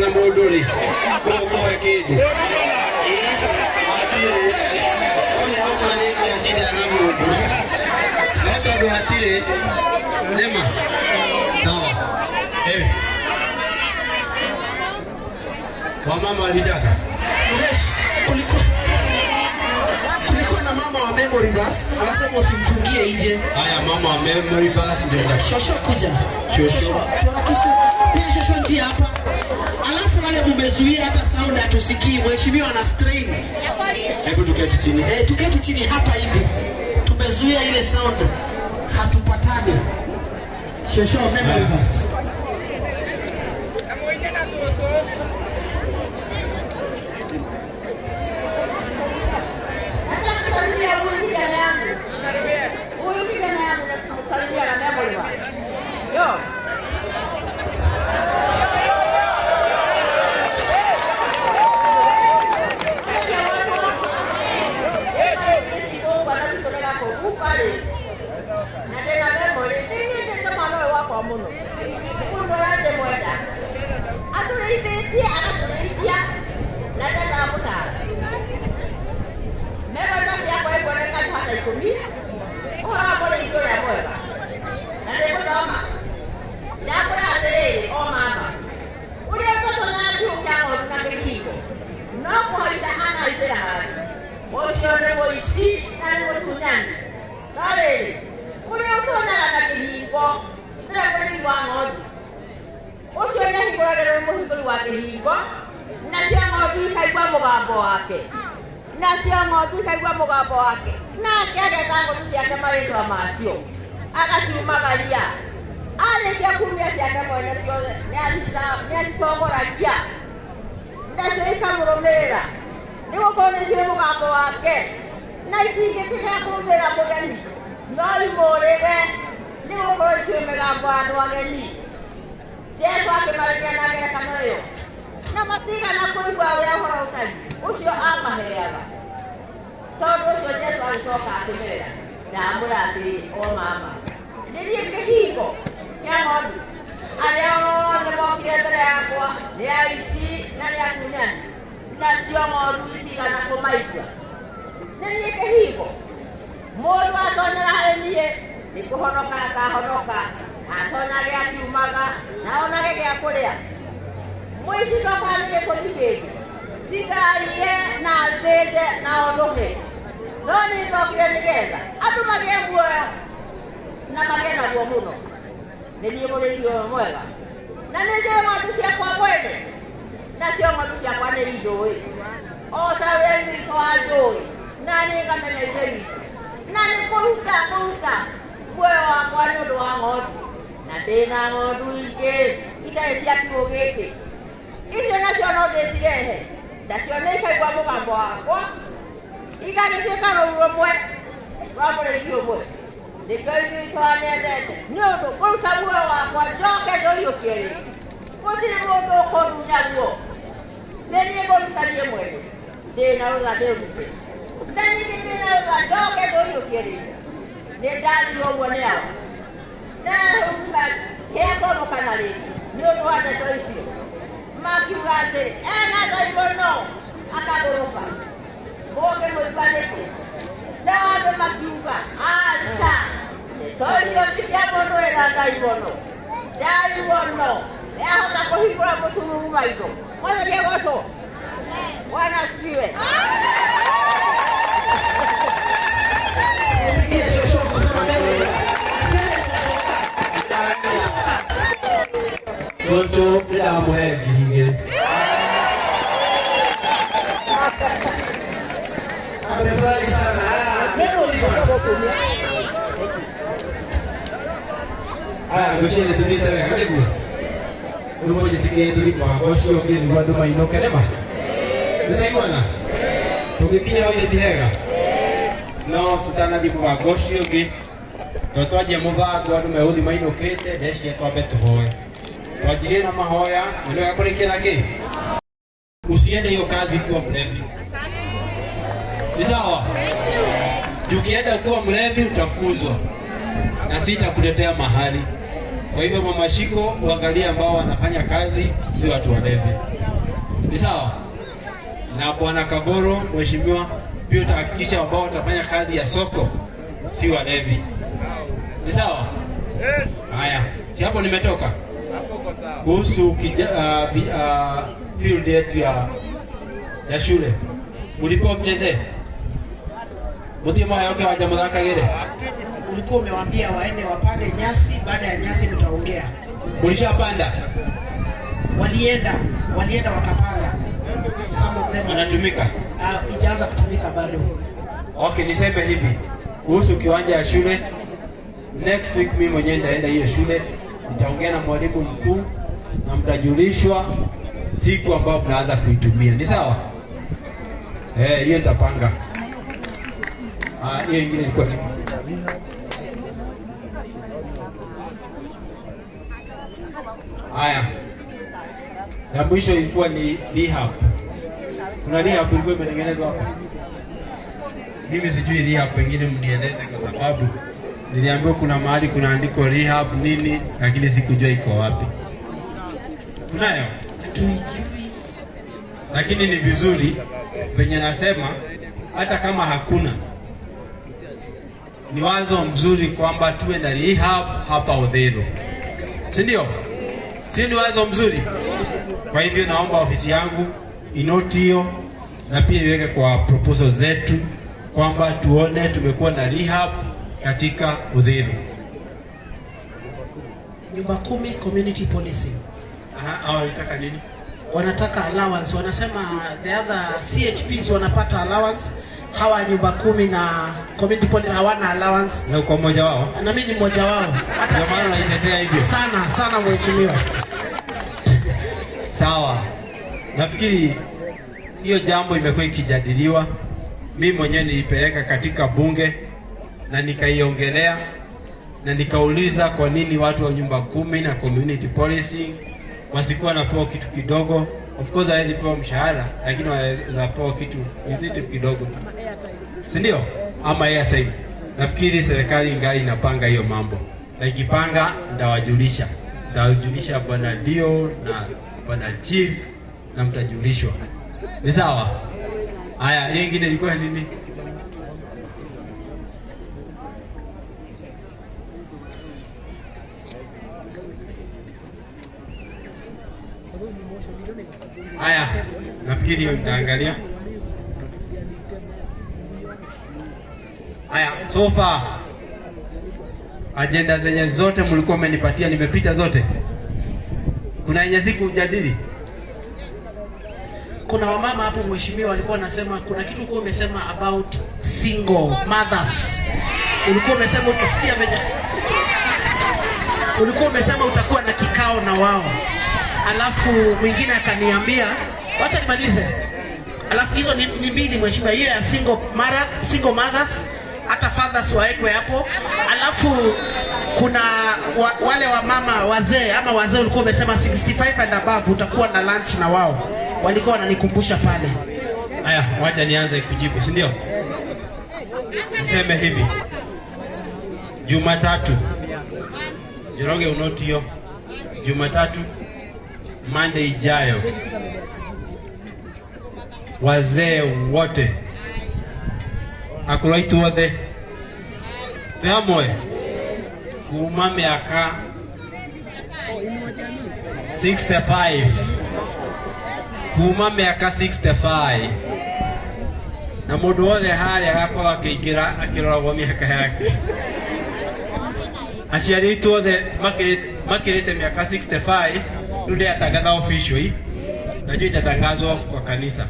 na mũndũ rĩ, ũkũhe kĩndũ. No tondũ hatirĩ nĩma. Sawa. Eh. Wamama walitaka. Yes, kulikuwa na mama wa Memory Verse anasema usimfungie nje. Haya, mama wa Memory Verse ndio. Shosho kuja. Shosho. Tuharakishe. Pia shosho njia hapa. Alafu wale mumezuia hata sound hatusikii. Mheshimiwa ana strain. Hebu tuketi chini. Tuketi chini hapa hivi. Tumezuia ile sound. Hatupatani. Shosho Memory Verse. Twanjia mũbango andũ megũthiĩ mainũkĩte ndeciria twambe tũhoe. Twanjirie na mahoya na nĩwega kũrĩkia na kĩ? Usiende hiyo kazi kuwa mlevi. Ni sawa? Ukienda kuwa mlevi utafukuzwa na sitakutetea mahali. Kwa hivyo Mama Shiko, uangalie ambao wanafanya kazi si watu walevi. Ni sawa? Na Bwana Kaboro, mheshimiwa, pia utahakikisha ambao watafanya kazi ya soko si walevi. Ni sawa? Haya, si hapo nimetoka kuhusu field yetu ya shule. Mlipo mcheze muthie muhayo kiwanja muthakagire. Ulikuwa umewaambia waende wapande nyasi, baada ya nyasi mtaongea. Mulishapanda? Walienda wakapanda. Some of them wanatumika. Ijaanza kutumika bado. Okay, niseme hivi kuhusu kiwanja ya shule, next week mimi mwenyewe nitaenda hiyo shule, nitaongea na mwalimu mkuu na mtajulishwa siku ambayo mnaanza kuitumia. Ni sawa? Hiyo nitapanga. Hiyo ingine ilikuwa ni haya. Ya mwisho ilikuwa ni rehab. Kuna rehab ilikuwa imetengenezwa hapa. Mimi sijui rehab, pengine mnieleze, kwa sababu niliambiwa kuna mahali kuna andiko rehab nini, lakini sikujua iko wapi. Kunayo? Hatuijui. Lakini ni vizuri penye nasema hata kama hakuna, ni wazo mzuri kwamba tuwe na rehab hapa Uthiru. Si ndio? Si ni wazo mzuri? Kwa hivyo naomba ofisi yangu inoti hiyo na pia iweke kwa proposal zetu kwamba tuone tumekuwa na rehab katika Uthiru. Nyumba 10 community policing. Aha, wanataka nini? Wanataka allowance. Wanasema the other CHPs wanapata allowance, hawa nyumba 10 na community police hawana allowance. Na uko mmoja wao? Na mimi ni mmoja wao. Hata maana naitetea hivyo. Sana sana mheshimiwa. Sawa. Nafikiri hiyo jambo imekuwa ikijadiliwa. Mimi mwenyewe nilipeleka katika bunge na nikaiongelea na nikauliza kwa nini watu wa nyumba 10 na community policing wasikuwa wanapewa kitu kidogo. Of course hawezi pewa mshahara, lakini wanapewa kitu incentive kidogo tu, si ndio? Ama airtime. Nafikiri serikali ingali inapanga hiyo mambo, na ikipanga nitawajulisha. Nitawajulisha bwana Dio na bwana Chief na mtajulishwa. Ni sawa? Haya, hiyo ingine ilikuwa nini? Haya, nafikiri hiyo nitaangalia. Haya, so far agenda zenye zote mlikuwa mmenipatia nimepita zote. Kuna yenye sikujadili? Kuna wamama hapo mheshimiwa walikuwa wanasema kuna kitu ulikuwa umesema about single mothers. Ulikuwa umesema ukisikia venye ulikuwa umesema utakuwa na kikao na wao. Alafu mwingine akaniambia wacha nimalize. Alafu hizo ni mbili mheshimiwa, hiyo ya single mothers, hata fathers waekwe hapo. Alafu kuna wale wa mama wazee ama wazee ulikuwa umesema 65 and above utakuwa na lunch na wao. Walikuwa wananikumbusha pale. Haya, wacha nianze kujibu, si ndio? Niseme hivi. Jumatatu. Njoroge unoti hiyo. Jumatatu Monday ijayo. Wazee wote akulaitu wothe twĩ hamwe kuma mĩaka 65 kuma mĩaka 65 na mũndũ wothe harĩa agakorwo akĩingĩra akĩroragwo mĩaka yake. Aciari aitũ othe makĩrĩte mĩaka 65 rĩu ndĩratangatha officially, najua itatangazwa kwa kanisa.